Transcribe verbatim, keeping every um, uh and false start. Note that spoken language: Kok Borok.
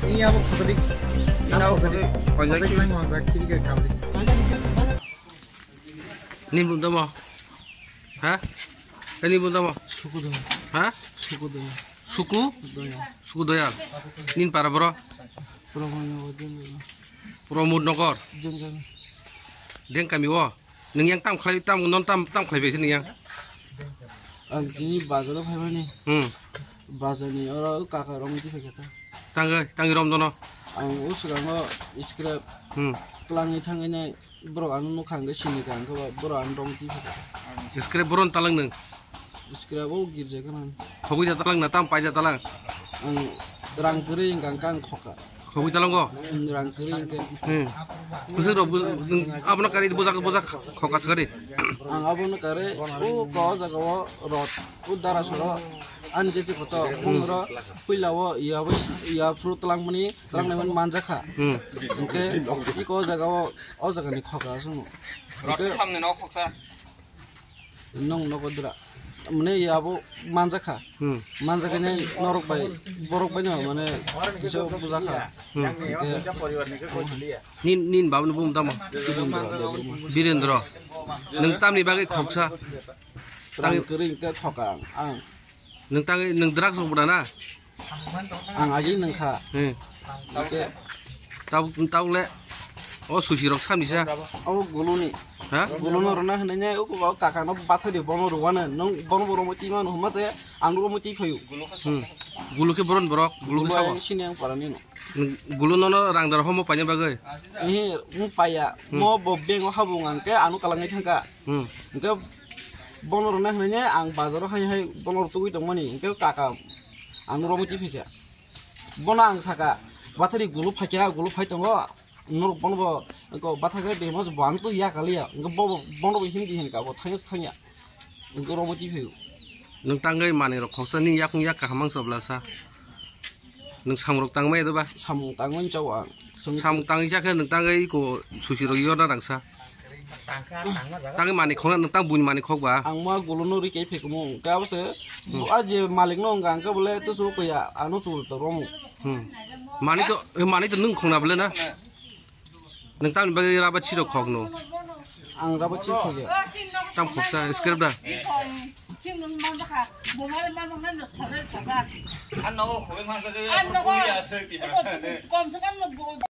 Ini abo khosadi. Ini abo khosadi. Khosadi. Khosadi lang mo jak kiri ke kabri. Ni bunda mo. Ha? Ni bunda mo. Suku do. Ha? Suku do. Suku? Doya. Suku doya. Nin para bro? Pramod Nagar. Pramod Nagar. Jeng jeng. Deng kami o. Nung yang tam khlai, tam non tam, tam khlai bai se nung yang. Ang tini bazar o phai mani. Hmm. Bazar ni oro kaka rong di phai kata. Tangai, tangai rom dono. Ang o swkango scrap. Hmm. Twlangwi thangwi nai borok ano nukha hwnkhe sini ka hwnkhe borok ano rong di phai kata. Scrap boron talang nung. Scrap o girja kana. Khogwi da talang na tam pai da talang. Ang rang kwrwi hwnkha hwnkhe ang khoka. Khogwi talango? Hmm, rang kwrwi hwnkhe. Hmm. Bwswk rok bw-, nwng abono karwi bwjak, bwjak khoka swkadi. Ang abono karwi, o ko jaga o rot, o dara soro, ani jeti koto, hmm, bungro, puila o, iya bo, iya phuru twlangmani, twlangnai mani manjakha. Hmm. Hwnkhe, iko jaga o, o jaga ni khoka aswk. Rot hwnkhe samni no khoksa. Nong nogo dra. Mane ya abo manjakha. Hmm. Manjakha ne norok bai, borok bai no mane kisa bujakha. Hmm. Hingke Nin, nin babani bum tamo? Birendra. Birendra. Nwng tamni bagwi khoksa? Rang kwrwi hingke khoka ang. Ang. Nwng tangwi, nwng drugs rok bwna na? Ang agini nungkha. Hmm. Oke. Tabuk, tabuk le. O susi rok samni sa. O guluni. Ha? Guluno rwna hinwi ne, o kaka no bathai de bono rwano. Nung bono bo romwi twi mano hwnma se, ang romwi twi phaio. Hmm. Gulu khe boron borok, gulu khe sabo. Sini ang parani no. Gulu nono rang dar homo paina bagwi. Ehe, mo paya. Hmm. Mo bo bengo habung ang ke ano kalangwi thangka. Hmm. Hingke bono rwna hinwi ne ang bazaro hai hai bono rw tugwi tongmani. Hingke kaka ang romwi twi phaikha. Bono ang saka, bathari gulu phaikha, gulu phai tongo. Norok bono bo, ko bathakhe behemo se bo ang to ya kaliya. Hingke bo, bo, bono bo himdi hinka bo thangya thangya. Hingke romwi twi phaio. Nwng tangwi manwi rok khoksa ni yakung yak kaham ang chobla sa. Nwng samung rok tangmaya de ba? Samung tangmani chao ang. Samung tangwi jakhe nwng tangwi iko susi rok yorna rangsa. Tangwi mani khokna nwng tang buini mani khok ba? Ang ma guluno ri kei phekmo, hwnkhe abo se, hmm, a je malik no wngkha, hwnkhe bole tusu koya, ano chul to romo. Hmm. Mani to, mani to nwng khokna bole na? Nwng tamni bagwi rubber chirok khokno? Ang rubber chirok khokya. Tam khoksa, scrap da? Ano khogwi mansa de, ano khogwi ya se ti ba.